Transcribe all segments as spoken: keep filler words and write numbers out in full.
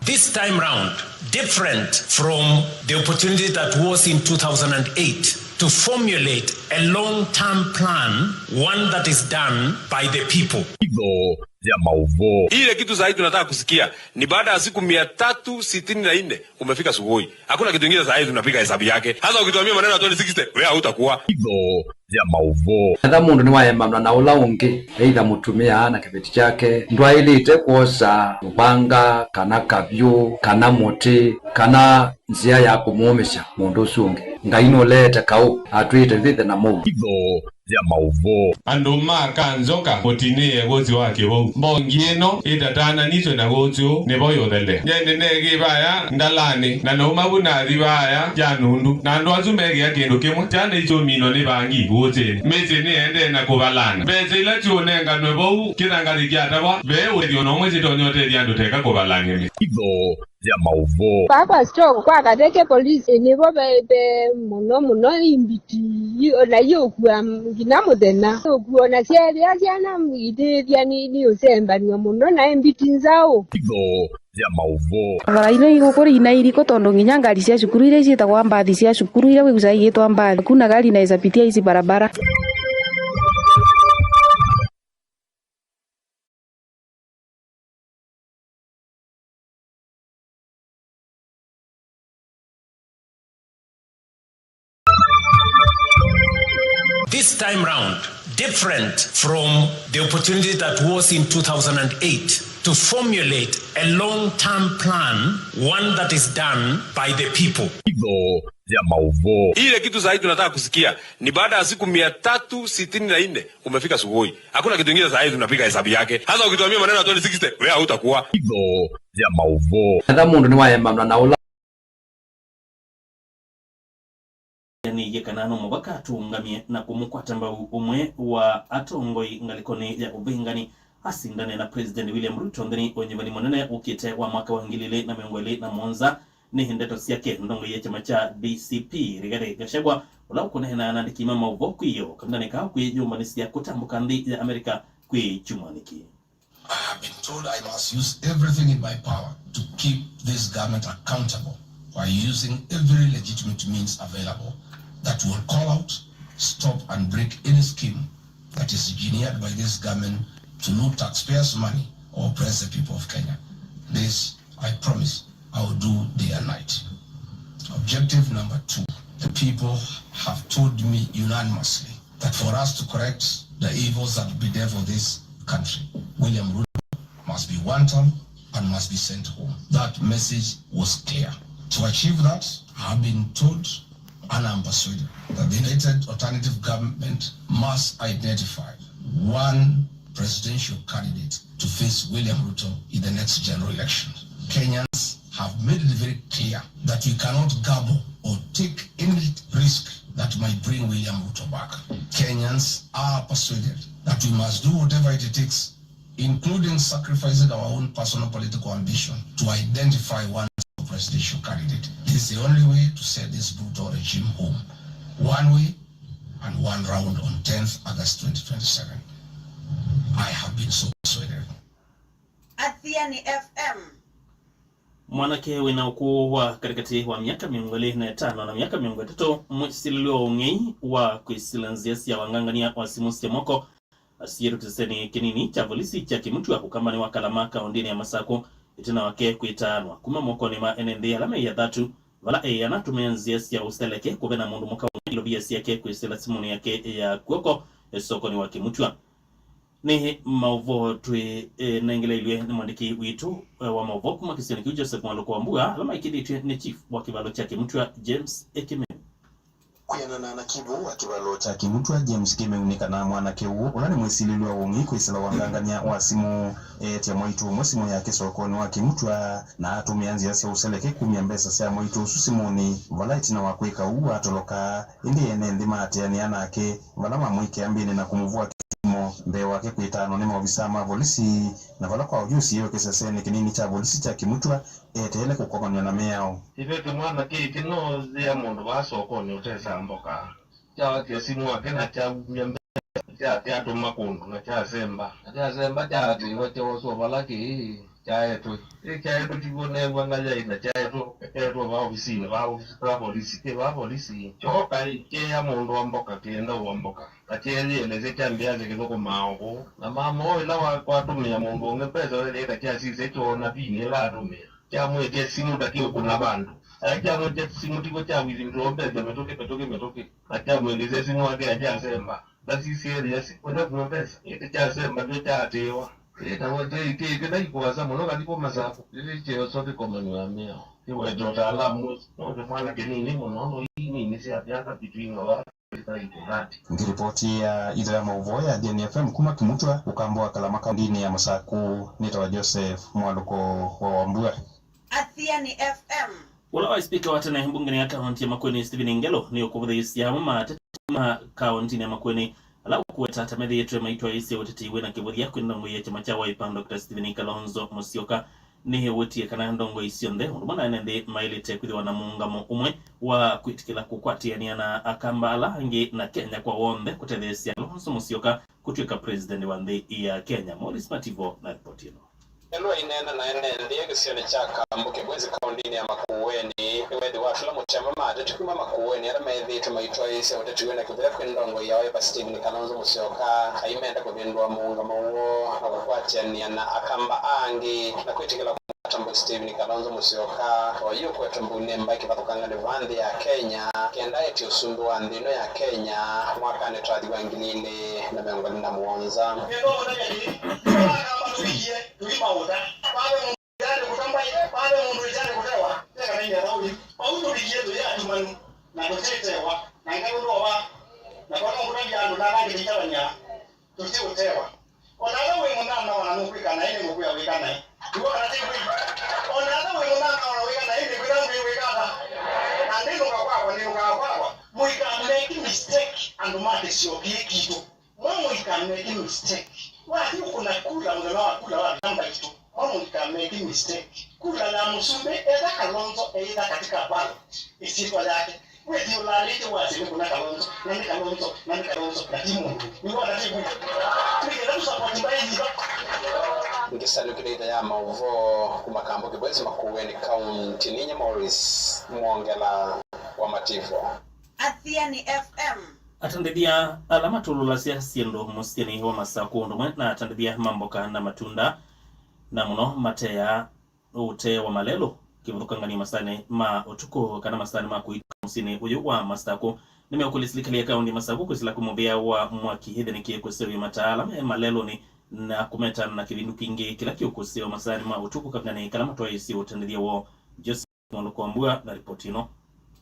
This time round, different from the opportunity that was in two thousand eight, to formulate a long-term plan, one that is done by the people. Itho ya maũvoo. Ile kitu sahi tunataka kusikia ni baada ya siku mia tatu sitini na nne umefika Sugoi. Hakuna kitu ingine sahi tunapiga hesabu yake. Sasa ukituambia maneno ya twenty sixty, wewe hautakuwa. Itho ya maũvoo. Etha mũndũ nĩwaemanwa na ũla ũngĩ, either mũtumĩa na kĩveti kyake, ndwaĩlĩte kwosa mũvanga kana kavyũ kana mũtĩ kana nzĩa ya kũmũũmĩsya mũndũ ũsu ũngĩ. Ngai nũleete kaũ, atwĩĩte twĩthe na mũuo. Itho ya maũvoo. Andũ ma Kanzoka mũtinĩe gũsĩ wa kĩvou. Mbongi ĩno ĩtatananĩtw'e na gũsĩ ũũ nĩvo yũthelea. Nyende neekĩ vaya Ndalanĩ, na nauma vu nathi vaya Kyanundu, na andũ asu mekĩa kĩndũ kĩmwe. Syana isu minwa nĩ vangi gũsĩnĩ. Mĩsyĩ nĩendee na kũvalana. Mbesa ila syũnenganwe vau kĩthangathĩ kyatavwa, ve ũtethyo o na ũmwe syĩtonya ũtethya andũ teka kũvalany'a mĩsyĩ. Itho ya maũvoo. Vaa kwa store kwa Katheke police nĩvo ve, ve mũno mũno imbiti, i-, ona iũkua nginya mũthenya. Iũkua ona syeethĩa syana itĩthya nĩ, nĩ ũsembanw'a mũno na imbiti nzaũ. Itho ya maũvoo. Barabara ino igũkũ ina iriko tondũ nginya ngari sya cukuru iria ciĩtagwa mbathi sya cukuru iria wĩkusa igĩtwa mbathi. Hakuna gari inaweza pitia hizi barabara. This time round, different from the opportunity that was in two thousand eight, to formulate a long-term plan, one that is done by the people. Itho ya maũvoo. Ile kitu sahi tunataka kusikia ni baada ya siku mia tatu sitini na nne umefika Sugoi. Hakuna kitu ingine sahi tunapiga hesabu yake. Sasa ukituambia maneno ya twenty sixty, wewe hautakuwa. Itho ya maũvoo. Etha mũndũ nĩwaemanwa na ũla. Nĩye kana no mũvaka atũũngamye na kũmũkwata mbau ũmwe wa atongoi ngalĩkonĩ ya ũvĩngani asindane na President William Ruto nthĩnĩ wa ũnyivani mũnene ũkĩte wa mwaka wa ngili ilĩ na mĩongo ĩlĩ na mũonza. Nĩ ndeto syake ndongoi ya kyama kya D C P Rigathi Gachagua, ũla ũkũneena na andĩki ma maũvoo kwĩyo kavindanĩ kaa kwĩyũmbanĩsya kũtambũka nthĩ ya Amerika kwĩ kyumwa nĩkĩ. I have been told I must use everything in my power to keep this government accountable by using every legitimate means available that will call out, stop and break any scheme that is engineered by this government to loot taxpayers' money or oppress the people of Kenya. This, I promise, I will do day and night. Objective number two, the people have told me unanimously that for us to correct the evils that bedevil this country, William Ruto must be one term and must be sent home. That message was clear. To achieve that, I have been told and I'm persuaded that the United Alternative Government must identify one presidential candidate to face William Ruto in the next general election. Kenyans have made it very clear that we cannot gamble or take any risk that might bring William Ruto back. Kenyans are persuaded that we must do whatever it takes, including sacrificing our own personal political ambition, to identify one presidential candidate. This is the only way to set this brutal regime home. One way and one round on tenth August twenty twenty-seven. I have been so persuaded. Athiani F M. Mwanake wĩna ũkũũ wa katĩkatĩ wa myaka mĩongo ĩlĩ na ĩtano na myaka mĩongo ĩtatũ, mwĩsilĩlw'a wa ũng'ei wa kwĩsĩla nzĩa sya wangangany'a wa simũ sya moko, asyĩtwe kĩsesenĩ kĩnini kya volisi kya Kĩmutwa, ũkambanĩ wa Kalama, kaũndĩnĩ ya Masakũ, ĩtina wake kwĩtaanwa kuma mokonĩ ma ene nthĩ ala meĩ athatu, vala eĩ anatũmĩa nzĩa sya ũseleke kũvena mũndũ mũka ũmwe ilovia syake kwĩsĩla simũnĩ yake ya kw'oko sokonĩ wa Kĩmutwa. Nĩ maũvoo twĩ, eh, nengeleilw'e nĩ mwandĩki witũ, eh, wa maũvoo kuma kĩsionĩ kĩu, Joseph Mwalũko wa Mbua, ala maĩkĩlĩtw'e nĩ chief wa kĩvalo kya Kĩmutwa, James Ekimeu. Kwĩanana na kivu wa kĩvalo kya Kĩmutwa, James Kĩmeu, nĩ kana mwanake ũũ, ũla nĩ mwĩsilĩlw'a wa ũng'ei kwĩsĩla wangangany'a wa simũ, eetya mwaitũ ũmwe simũ yake sokonĩ wa Kĩmutwa na atũmĩa nzĩa sya ũseleke kumya mbesa sya mwaitũ ũsu simũnĩ, vala ĩtina wa kwĩka ũu atoloka. Ĩndĩ ene nthĩ maateanĩa nake, vala mamwĩkĩa mbĩnĩ na kũmũvũa kĩthimo mbee wake kwĩtaanwa nĩ maovisaa ma volisi, na vala kwa ũvyũ ũsiĩwe kĩsesenĩ kĩnini kya volisi kya Kĩmutwa, eteele kũkomanw'a na mĩao. Iveti mwanake ĩkĩ no yĩa mũndũ vaa sokonĩ ũtesa mboka. Kyawatya simũ wake na kyaumya mbesa. Kya-, kyatũma kũndũ na kyasemba. Na kyasemba kyaatĩĩwa kyooswa vala kĩĩ kyaetwe. Ĩ kyaetwe ti kw'o neew'a ngayai na kyaetwe, kyaetwe vaa ovisinĩ, vaa ovisi, vaa volisi, kĩ vaa volisi. Kyoka ĩ, kyeea mũndũ wa mboka kĩenda ũa mboka. Na kyeeyĩelesya kyambĩasya kĩthũkũmaa o kũu. Na mama ũũ ĩla wa-, watũmĩa mũndũ ũngĩ mbesa, wethĩĩte kyasisya kyoona vinĩ ĩla atũmĩa. Kyamwĩtya simũ ta kĩũkũna vandũ. Aĩ kyamwĩtya simũ tivo kya withindũa mbesa mĩtũkĩ, mĩtũkĩ, mĩtũkĩ. Na kyamwendesya simũ akea kyasemba. Ndasisye ethĩa simũ ĩla kuma mbesa. Ĩtĩ kyasemba ndio kyaatĩĩwa. Ĩtawa kĩĩ kĩĩ kĩla ĩkũasa mũno kathi kũ Masaku. Ĩtĩ kĩoso kĩkomanw'a mĩao. Kĩwete ũtaalamu ũsu. Nũndũ mwana kĩnini mũno, no inini sya myaka between wa Ngĩripoti ya itho ya maũvoo ya Athiani F M kuma Kimutwa, ũkamba wa Kalama, kaũndĩnĩ ya Masaku, nĩtawa Joseph Mwalũko wa Wambua. Athiani F M. Ũla waĩ spika wa tene mbungenĩ ya kaũntĩ ya Makueni, Stephen Ngelũ, nĩ ũkũvũthĩĩsya amwe ma ateti ma kaũntĩnĩ ya Makueni ala ũkũweta ta methĩĩtwe maitwaĩĩsya ũteti wĩ na kĩvũthya kwĩ ndongoi ya kyama kya Wiper, Doctor Stephen Kalonzo Musyoka. Nĩwĩtie kana ndongoi syonthe ũndũ ũmwe na ene nthĩ maĩlĩte kwĩthĩwa na mũũngamo ũmwe wa kwĩtĩkĩla kũkwatĩanĩa na Akamba ala angĩ na Kenya kwa w'onthe kũtetheesya Kalonzo Musyoka kũtw'ĩka president wa nthĩ ya Kenya. Maurice Mativo na ripoti ĩno. Ĩla aineena na ene nthĩ kĩsionĩ kya Kambu Kĩbwezi kaũndĩnĩ ya Makueni, nĩweethĩwa atũla mũtĩ amwe ma ateti kuma Makueni ala methĩĩtwe maitwaĩĩsya ũteti wĩ na kĩvũthya kwĩ ndongoi ya Wiper Stephen Kalonzo Musyoka aimenda kũvĩndũa mũũngamo woo na kũkwatĩanĩa na Akamba angĩ na kwĩtĩkĩla Atambũi Stephen Kalonzo Musyoka, oyu ũkwetwe mbunĩ mbaĩ kĩvathũkang'anĩ va nthĩ ya Kenya, kenda etye ũsumbĩ wa nthĩ ĩno ya Kenya mwakanĩ twathi wa ngili ilĩ na mĩongo ĩlĩ na mũonza. Nĩtũkũtavya kĩĩ, ithyĩ Akamba tũvikie, tũimaũta. Vave mũndũ ĩtanĩ kũta mbaĩ, vave mũndũ ĩtanĩ kũtewa, teka na inya thaũi. Vau tũvikie tũyĩ atumanu, na tũtĩtewa, na Ngai ũndũ wa, na kono ngũtavya andũ na ala angĩ tũitavany'a. Tũtiũtewa. O na ata wĩ mũnyanyawa na nũkwĩka naĩ, nĩngũkwĩa wĩka naĩ. Nĩw'o kana ti kweli? O na ata wĩ mũnyanyawa na wĩka naĩ, nĩkwĩra nĩ wĩka ata? Na ndĩnũka kwakwa, nĩnũkaa kwakwa. Mũikameki mistake, andũ ma kĩsio kĩĩ kitũ. Mwa mũikameki mistake. Wathi ũkũna kula mũthenya wa kula wa namba itũ. Mwa mũikameki mistake. Kula ya mũsumbĩ, etha Kalonzo eĩtha katika ballot. Ĩsyĩtwa yake. Wĩthi ũlaalĩte wasye nĩ kũna Kalonzo, na nĩ Kalonzo, na nĩ Kalonzo, na ti mũndũ. Nĩwona ti kwĩ. Nĩ kenda tũsapoti mbaĩ yitho. Ngĩsalukĩla itho ya maũvoo kuma Kambu Kĩbwezi Makueni County, ninyie Morris Mwongela wa Mativo. Athiani F M. Atandĩthya ala matũlũlasya syĩndũ mũsyĩnĩ wa Masaku ũndũ ũmwe na atandĩthya ma mboka na matunda, na mũno mateaa ũtee wa malelũ kĩvathũkangany'o masaanĩ ma ũtukũ kana masaanĩ ma kũitwa mũsyĩnĩ ũyũ wa Masaku, nĩmeũkũlya silikalĩ ya kaũntĩ ya Masaku kwĩsĩla kwĩ mũvĩa wa mwaki ĩthĩnĩkĩe kũseũvya mataa ala me malelũnĩ na kũmeta na kĩvindu kingĩ kĩla kĩũkũseũvya masaanĩ ma ũtukũ kavindanĩ kala matwaĩĩsye ũtandĩthya woo. Joseph Mwalũko wa Mbua na ripoti ĩno.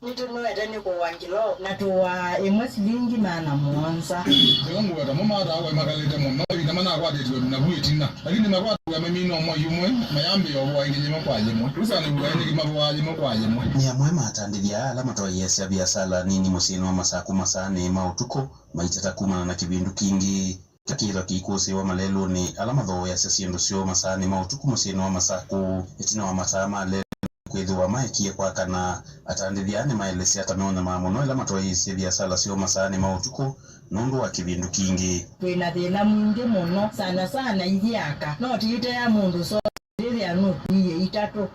Nĩtũnoete nĩ kũũa ngilo, na tũũaa ĩmwe silingi maana mũonza. Ĩla ngũweta mo mataa wai makalĩte mũno, ĩvinda manakwatĩtwe navu ĩtina. Lakini makwatĩw'a mamina mwai ũmwe, mayambĩĩa ũvoa ĩngĩ yĩmwe kwa yĩmwe. Wĩsanĩw'a nĩkĩ mavoaa yĩmwe kwa yĩmwe? Nĩ amwe ma atandĩthya ala matwaĩĩasya viasala nini mũsyĩnĩ wa Masaku masaanĩ ma ũtukũ, maitata kumana na kĩvindu kingĩ. Kĩla kĩĩthwa kĩikũsĩĩwa malelũnĩ ala mathooeasya syĩndũ syoo masaanĩ ma ũtukũ mũsyĩnĩ wa Masaku, ĩtina wa mataa ma lelũ kwĩthĩwa maekie kwakana, atandĩthya nĩmaelesya ta meũnyamaa mũno ĩla matwaĩĩsye viasala syoo masaanĩ ma ũtukũ nũndũ wa kĩvindu kingĩ. Twĩ na thĩna mwingĩ mũno, sana sana ithyĩ aka. No tũitea mũndũ soo ĩthĩa nũkuie itatũ.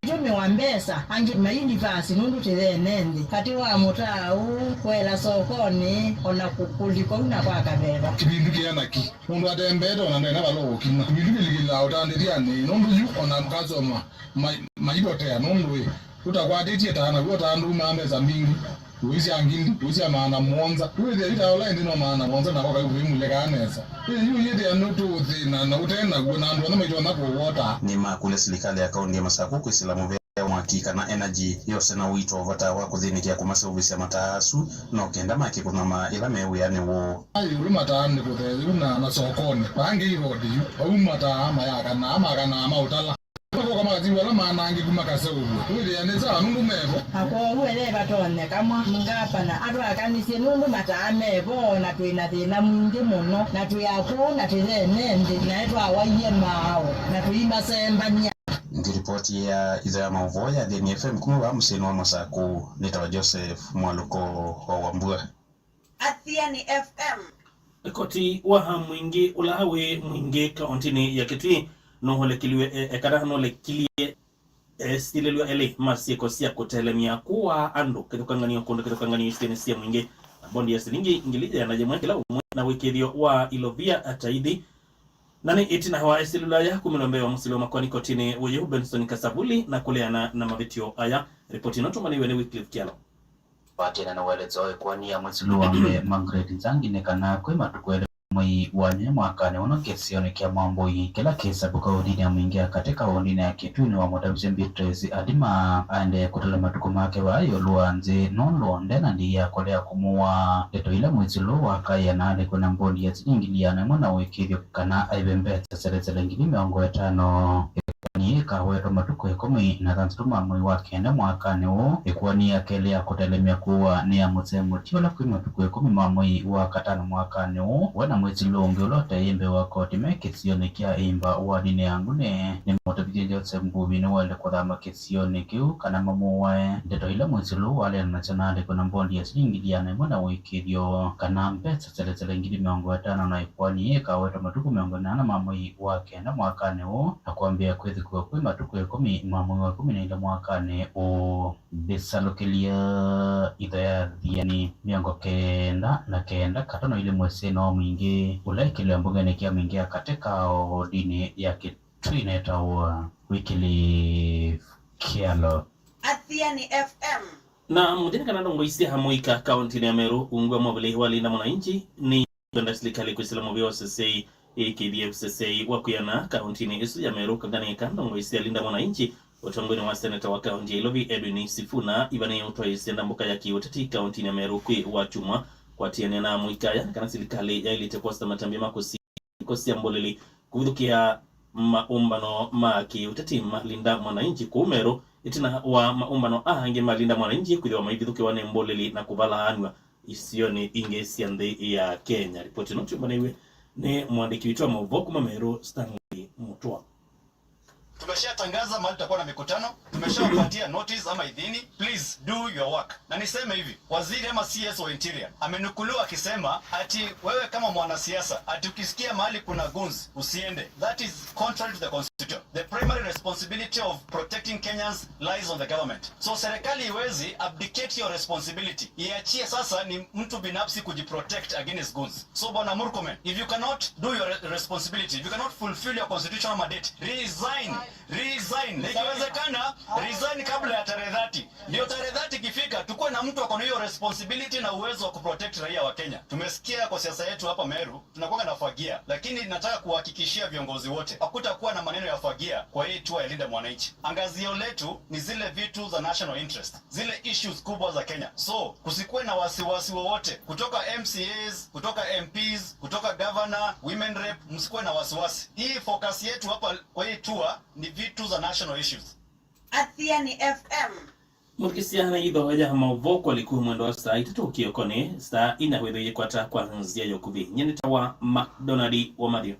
Atũmĩwa mbesa, angĩ mailivasi nũndũ tĩthene nthĩ. Katĩ wa mũtaa ũũ, kwela sokonĩ, o na kũ-, kũlikwa u na kwa kaveva. Kĩvindu kĩana ki, mũndũ atembeete o na ndena vala ũkina. Kĩvindu kĩlikĩlaa ũtandĩthyanĩ, nũndũ yu o na kasoma ma-, maivotea, nũndũ ĩ, ũtakwatĩtye taa naw'o ũtaa ndũmaa mbesa mbingĩ. Ũisya ngili, ũisya maana mũonza. Wĩthĩa yu ta ũla ĩndĩ no maana mũonza na koka ĩkũimulĩkaa nesa. Ĩ, yu yĩthĩa nũtũũthĩna na ũte naw'o na andũ onthe maitonya kũwota. Nĩmakũlya silikalĩ ya kaũntĩ ya Masaku kwĩsĩla mũvea wa mwaki kana energy yose na ũito vata wa kũthĩnĩkĩa kũmaseũvĩsya mataa asu, no kenda make kũnyamaa ĩla me wĩanĩ woo. Aĩ ĩũlũ mataanĩ kũthea yu na, na sokonĩ. Vangĩ irodi yu. Vau mataa mayakanaa, makanaa maũtala. Makoka makatiwa ala manangĩku makaseũvw'a. Wĩthĩa nĩ saa nũndũ mevo. Na kwoou ethĩwa vatonyeka mwa ngavana atwakanisye nũndũ mataa mevo, na twĩ na thĩna mwingĩ mũno, na twĩ akũũ, na tĩthene nthĩ, naĩ twawaie maaũ, na tũimasembany'a. Ngĩripoti ya itho ya maũvoo ya Athiani F M kuma vaa mũsyĩnĩ wa Masaku, nĩtawa Joseph Mwalũko wa Wambua. Athiani F M. Koti wa mwingĩ ũla wĩ mwingĩ kaũntĩnĩ ya Kitui nũũlekilywe e-, e-, kana nũlekilyie esilĩlw'a elĩ ma syĩko sya kũtelemya kũaa andũ kĩthũkangan'yo kũndũ kĩthũkangan'yo isionĩ sya mwingĩ na mbondi ya silingi ngili ĩana yĩmwe kĩla ũmwe na wĩkĩĩthyo wa ilovia ataithi. Na nĩ ĩtina wa esilĩlw'a aya kumĩlwa mbee wa mũsilĩ wa makoani kotinĩ ũyũ Benson Kasavuli na kũleana na mavĩtyo aya. Ripoti ĩno tũmanĩiwe nĩ Wycliffe Kyalo. Kwatĩana na ũelesyo wa ĩkoani ya mwĩsĩlo wa mbee Margaret Nzangi nĩ kana kwĩ matukũ elĩ mwei wa nyanya mwakanĩ ũno kĩsionĩ kya Mwambũi kĩla kĩsavũka wodinĩ ya Mwingĩ ya katĩ kaũndĩnĩ ya Kitui nĩwamũtavisye Beatrice Adima aendee kũtala matukũ make vaa ĩũlũ wa nzĩ nũndũ nde na ndĩi ya kũlea kũmũaa. Ndeto ila mwĩsĩlo wakaĩa na alĩkwe na mbondi ya silingi ngili ĩana ĩmwe na ũĩkĩĩthyo kana aive mbesa selesele ngili mĩongo ĩtano. Ĩkoani yĩĩ ĩkawetwa matukũ ĩkũmi na thanthatũ ma mwei wa kenda mwakanĩ ũũ. Ĩkoani ya kelĩ ya kũtelemya kũaa nĩ ya mũsengũ ti ũla kwĩ matukũ ĩkũmi ma mwei wa katano mwakanĩ ũũ. We na mwĩsĩlo ũngĩ ũla ũteĩ mbee wa koti me kĩsionĩ kya Imba wodinĩ ya Ngune nĩmũtavĩtye Joseph Mbuvi nĩwaĩle kũthama kĩsionĩ kĩu kana mamũae. Ndeto ila mwĩsĩlo ũũ waleana nasyo na alĩkwe na mbondi ya silingi ngili ĩana ĩmwe na ũĩkĩĩthyo kana mbesa selesele ngili mĩongo ĩtano na ĩkoani yĩĩ ĩkawetwa matukũ mĩongo ĩnana ma mwei wa kenda mwakanĩ ũũ na kwambĩĩa kwĩthukĩwa kwĩ matukũ ĩkũmi ma mwei wa ĩkũmi na ilĩ mwakanĩ ũũ. Ndĩsalũkĩlya itho ya Athiani mĩongo kenda na kenda katano ilĩ mwĩsĩnĩ wa Mwingĩ ũla ĩkĩlĩwa mbungenĩ kya Mwingĩ ya katĩ kaũndĩnĩ ya Kitui netawa Wycliffe Kyalo. Athiani F M. Na mũthya nĩ kana ndongoi sya mũika kaũntĩnĩ ya Meru ungu wa mwavuli wa Linda Mwananchi nĩ kwenda silikalĩ kwĩsĩla mũvĩa wa ũsesei ĩkĩthye ũsesei wa kwĩana kaũntĩnĩ ĩsu ya Meru. Kavithanĩ ka ndongoi sya Linda Mwananchi ũtongoinĩ wa seneta wa kaũntĩ ya Ilovi Edwin Sifuna ivanĩĩe ũtwaĩĩsya ndambũka ya kĩũteti kaũntĩnĩ ya Meru kwĩ Wakyumwa kwatĩanĩa na mũika aya nĩ kana silikalĩ yaĩlĩte kwosa matambya ma kũsi iko sya mboleli kũvithũkĩa maũmbano ma kĩũteti ma Linda Mwananchi kũu Meru, ĩtina wa maũmbano aa angĩ ma Linda Mwananchi kwĩthĩwa maivithũkĩwa nĩ mboleli na kũvalaanw'a isionĩ ingĩ sya nthĩ ya Kenya. Ripoti ĩno twĩmbanĩw'e nĩ mũandĩki witũ wa maũvoo kuma Meru, Stanley Mũtwa. Tumeshatangaza mahali tutakuwa na mikutano, tumeshawapatia notice ama idhini. Please do your work. Na niseme hivi, waziri ama C S wa interior amenukuliwa akisema ati wewe kama mwanasiasa, ati ukisikia mahali kuna goons, usiende. That is contrary to the constitution. The primary responsibility of protecting Kenyans lies on the government. So serikali iwezi abdicate your responsibility, iachie sasa ni mtu binafsi kujiprotect against goons. So Bwana Murkomen, if you cannot do your re- responsibility, if you cannot fulfill your constitutional mandate, resign. Resign. Na ikiwezekana, resign kabla ya tarehe thirty. Ndio tarehe thirty ikifika, tukuwe na mtu ako na hiyo responsibility na uwezo wa kuprotect raia wa Kenya. Tumesikia kwa siasa yetu hapa Meru, tunakuwa na fagia, lakini nataka kuhakikishia viongozi wote, hakutakuwa na maneno ya fagia kwa hii tour ya Linda Mwananchi. Angazio letu ni zile vitu za national interest, zile issues kubwa za Kenya. So, kusikuwe na wasiwasi wowote kutoka M C As, kutoka M Ps, kutoka governor, women rep, msikuwe na wasiwasi. Hii focus yetu hapa kwa hii tour ni vitu za national issues. Athiani F M. Mũthikĩsya na itho ya maũvoo kwalĩ kuma mwendo wa saa itatũ kĩokonĩ, saa inya wĩthĩe kwata kwa nzĩa ya ũkuvĩ. Nyie nĩtawa McDonald wa Matthew.